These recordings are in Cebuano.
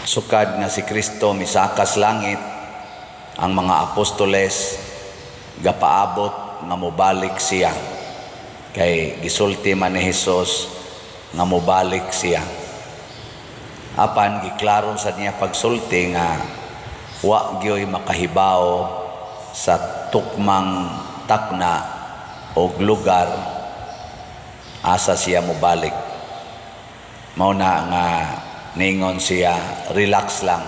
Sukad nga si Kristo misakas langit, ang mga apostoles gapaabot nga mobalik siya. Kay gisulti man ni Hesus nga mobalik siya. Apan giklaro sa niya pagsulti nga wa gyoy makahibaw sa tukmang takna og lugar asa siya mobalik. Mao na nga ningon siya, "Relax lang.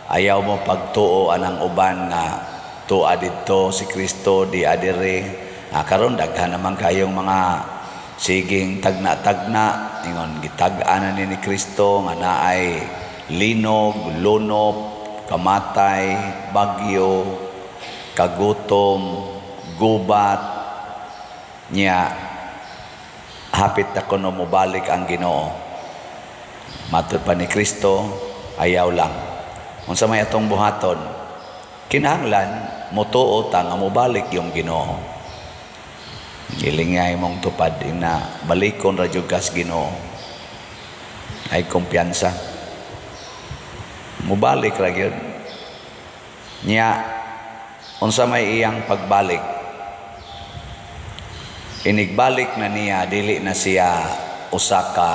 Ayaw mo pagtuo anang uban nga tua didto si Kristo, di adire." Karon daghan naman kayong mga siging tagna-tagna, ingon gitag-an na ni Kristo nga naay linog, lunop, kamatay, bagyo, kagutom, gubat, nya hapit na kuno mobalik ang Ginoo. Matud pa ni Kristo, ayaw lang. Unsa may atong buhaton? Kinahanglan motuo ta nga mobalik yung Ginoo. Gilingay mong tupad na balikon ra jud kas Ginoo. Ay kumpiyansa. Mobalik ra gyud. Nya unsa may iyang pagbalik? Inigbalik na niya, dili na siya usa ka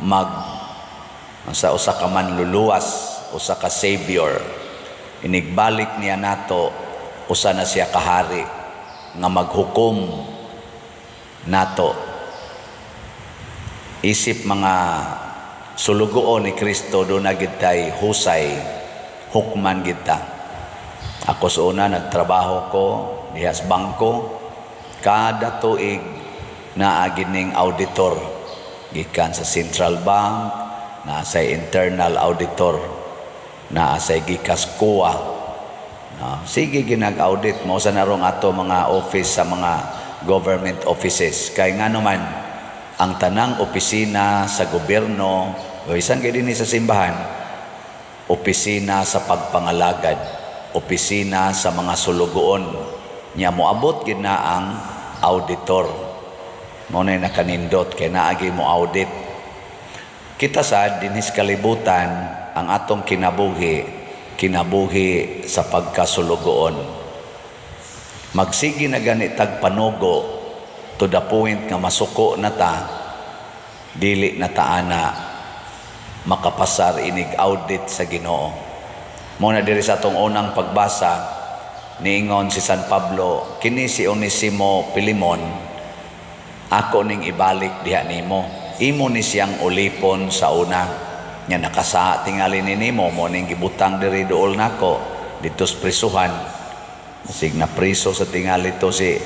mag sa usa ka manluluwas, usa ka savior. Inigbalik niya nato, usa na siya kahari nga maghukom nato. Isip mga sulugoon ni Kristo, duna gid tay husay, hukman gid ta. Ako sa una, nagtrabaho ko diha sa bangko. Kada tuig naa gining auditor gikan sa central bank, naa sa internal auditor, naa sa gikas COA. No, sige ginag-audit mo sa narong ato mga office sa mga government offices. Kay nga naman ang tanang opisina sa gobyerno o isang gid sa simbahan, opisina sa pagpangalagad, opisina sa mga sulugoon. Nya moabot gid na ang auditor. Mao na nakanindot kay naagi mo audit. Kita sad dinhis kalibutan, ang atong kinabuhi, kinabuhi sa pagkasulugoon. Magsige na gani tag panugo to the point nga masuko na ta, dili na ta ana makapasar inig audit sa Ginoo. Mao na diri sa atong unang pagbasa, niingon si San Pablo, "Kini si Onesimo, Pilimon, ako ning ibalik diha nimo. Imo ni siyang ulipon sa una. Nya nakasa tingali ni nimo, mo ning gibutang diri duol nako didto sa prisuhan." Sig na priso sa tingali to si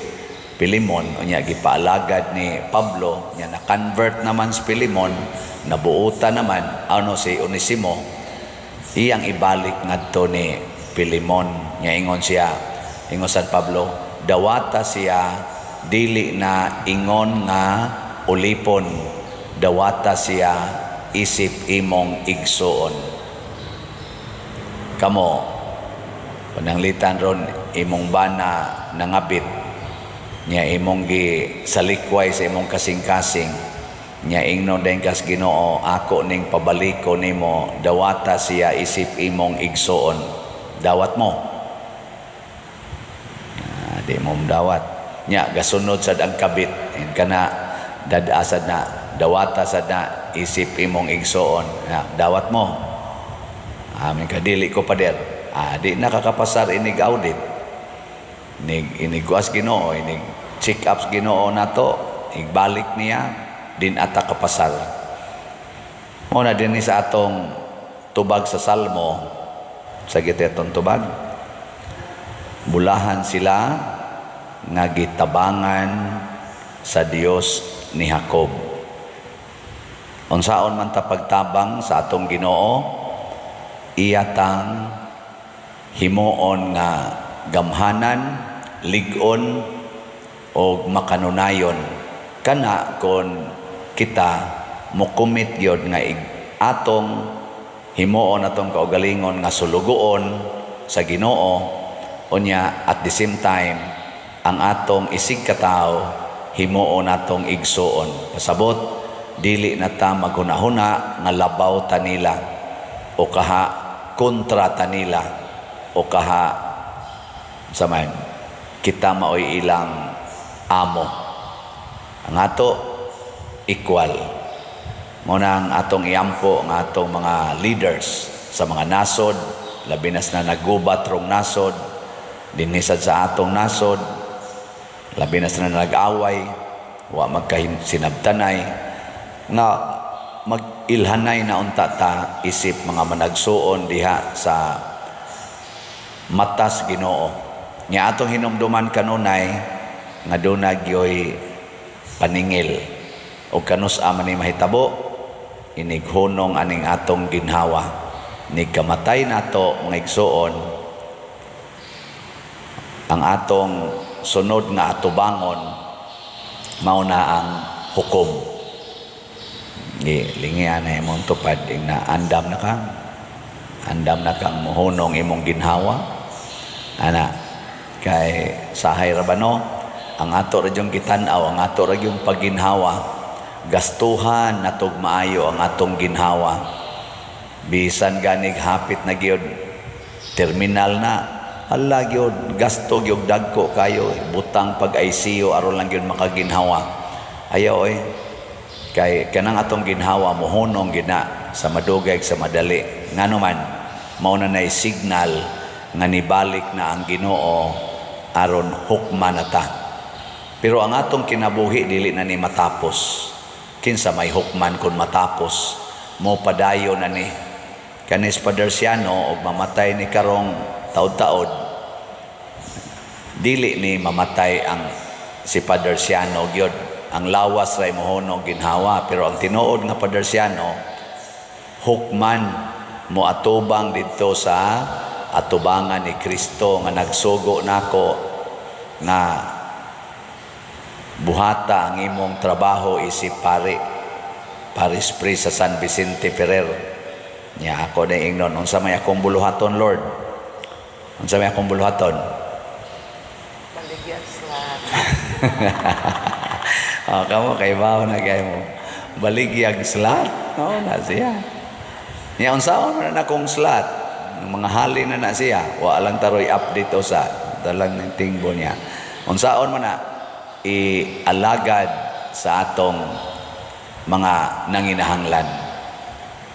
Pilimon, unya gipaalagad ni Pablo, nya na-convert naman si Pilimon, nabuutan naman ano si Onesimo, iyang ibalik ngadto ni Pilimon. Nya ingon siya, ingon San Pablo, "Dawata siya dili na ingon nga ulipon, dawata siya isip imong igsuon." Kamo, pananglitan ron imong bana nangabit, nya imong gi salikway sa imong kasing-kasing, nya ingnon din kas Ginoo, "Ako ning pabaliko nimo, dawata siya isip imong igsuon." Dawat mo? Di mo dawat. Nya gasunod sad ang kabit kana, dad-asad na, dawata sad na isip imong igsuon. Dawat mo? Amin ka, "Dili ko, pader." Di nakakapasar inig audit. Inig iniguas Ginoo, inig check ups Ginoo nato, igbalik niya din ata kapasar. Mo na din ni sa atong tubag sa Salmo, sa atong tubag. Bulahan sila nga gitabangan sa Dios ni Jacob. Unsaon man ta pagtabang sa atong Ginoo? Iya tang himuon nga gamhanan, lig-on og makanunayon. Kana kon kita mo-commit gyud nga atong himuon atong kaugalingon nga sulugoon sa Ginoo, unya at the same time ang atong isig katawo himuon atong igsuon. Pasabot, dili na ta maghuna-huna nga labaw ta nila. o kaha kontra ta nila o kaha sa man kita maoy ilang amo. Ang ato, equal. Mao na ang atong iampo ang atong mga leaders sa mga nasod, labi na sa nagubat rong nasod, dinhi sad sa atong nasod, labi na sa nag-away, wa magkasinabtanay, nga mag-ilhanay na unta ta isip mga managsuon diha sa matas Ginoo. Nya atong hinumduman kanunay nga duna gyoy paningil o kanus-a man ni mahitabo inighunong aning atong ginhawa. Ni kamatay nato, mga igsuon, ang atong sunod nga atubangon mao na ang hukom. Di lingian na imong tupad ing na andam na kang mohunong imong ginhawa ana, kay sahay ra ba, no? Ang ato ra gyung gitan-aw ang ato ra gyung pagginhawa. Gastuhan natog maayo ang atong ginhawa, bisan ganig hapit na gyud, terminal na. Hala gyud, gasto gyud dagko kayo, butang pag ICU aron lang gyud makaginhawa. Ayaw oy, kay kanang atong ginhawa mohunong gina sa madugay, sa madali. Ngano man, mao na nay signal nga nibalik na ang Ginoo aron hukman na ta. Pero ang atong kinabuhi dili na ni matapos. Kinsa may hukman kung matapos? Mo padayon na ni kanis Father Siano og mamatay ni karong taod-taod, dili ni mamatay ang si Father Siano gyud. Ang lawas ray mohunong ginhawa, pero ang tinuod nga Father Siano hukman mo atubang didto sa atubangan ni Kristo nga nagsugo nako nga buhata ang imong trabaho isip pari, parish priest sa San Vicente Ferrer. Nya ako na ingnon, "Unsa may akong buluhaton, Lord? Unsa may akong buluhaton?" Baligyan slot. Oh, kamo kay bawo na kay mo. Baligyag slot. No, na siya. Nya unsaon man na akong slot? Ang mga hali na na siya. Wa lang taroy update usa. Dalang ng tingbo niya. Unsaon man na ialagad sa atong mga nanginahanglan.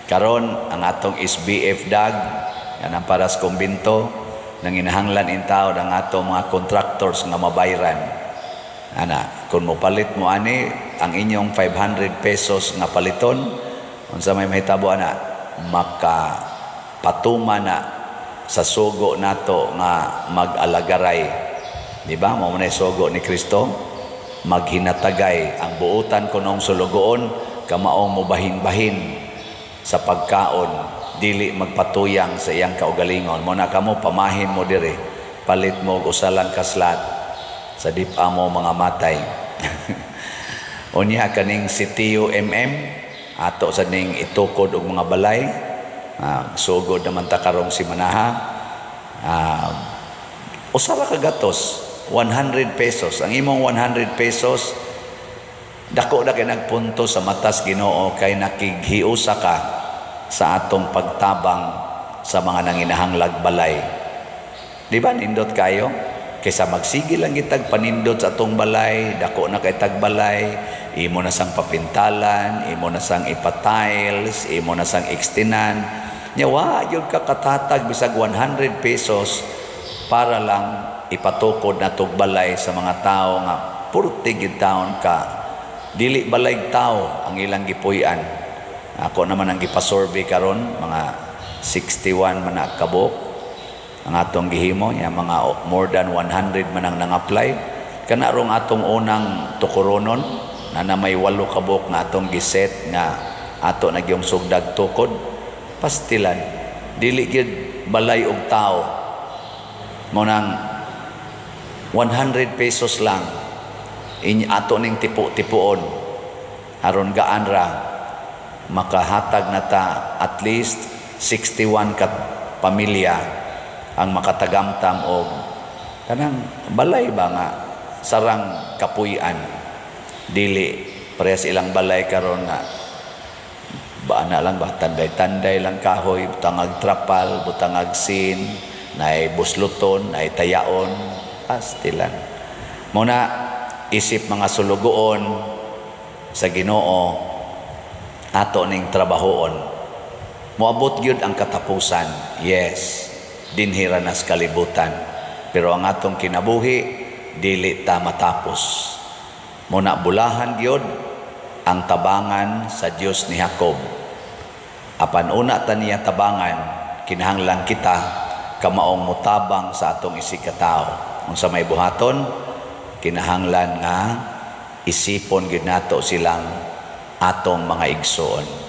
Karon ang atong SBF dag kanang para sa kumbinto, nanginahanglan in taon ang atong mga contractors nga mabayran. Ana, kung mopalit mo ani ang inyong 500 pesos nga paliton, unsa may mahitabo ana, maka patuma na sa sugo nato nga mag-alagaray. Di ba? Mao man sugo ni Kristo, maghinatagay ang buutan kunong sulugoon kamaong mobahin-bahin sa pagkaon, dili magpatuyang sa iyang kaugalingon. Mo na kamo, pamahin mo dire, palit mo og usa lang ka slot sa dip mo mga matay. Unya kaning si Tio MM ato sa ning itukod og mga balay. Sugod naman ta karong simanaha. Usa ra ka gatos, 100 pesos. Ang imong 100 pesos dako na kay nagpunto sa matas Ginoo kay nakighiusa ka sa atong pagtabang sa mga nanginahanglag balay. Di ba nindot kayo? Kaysa magsige lang gitag panindot sa atong balay, dako na kay tagbalay, imo na sang papintalan, imo na sang ipatiles, imo na sang extenan. Nya wa gyud ka katatag bisag 100 pesos para lang ipatukod na tog balay sa mga tao nga purti gyud taon ka dili balay tao ang ilang gipuy-an. Ako naman ang gipasurvey karon, mga 61 man na kabuok ang atong gihimo. Ya mga more than 100 man ang nang-apply. Kana rong atong unang tukuronon na may walo kabuok nga atong giset nga ato na gyung sugdag tukod. Pastilan, dili gyud balay og tao. Mo nang 100 pesos lang in ato ning tipo-tipuon aron gaan ra makahatag na ta, at least 61 ka pamilya ang makatagamtam og kanang balay ba nga sarang kapuy-an, dili parehas ilang balay karon nga Ba na lang ba, tanday-tanday lang kahoy, butangag trapal, butangag sin, naay busluton, naay tayaon, pastilan. Muna, isip mga sulugoon sa Ginoo, ato ning trabahoon. Moabot gyud ang katapusan. Yes, dinhi ra nas kalibutan. Pero ang atong kinabuhi dili ta matapos. Muna bulahan gyud ang tabangan sa Dios ni Jacob. Apan una ta niya tabangan, kinahanglan kita kamaong mutabang sa atong isigkatao. Unsa may buhaton, kinahanglan nga isipon gyud nato silang atong mga igsoon.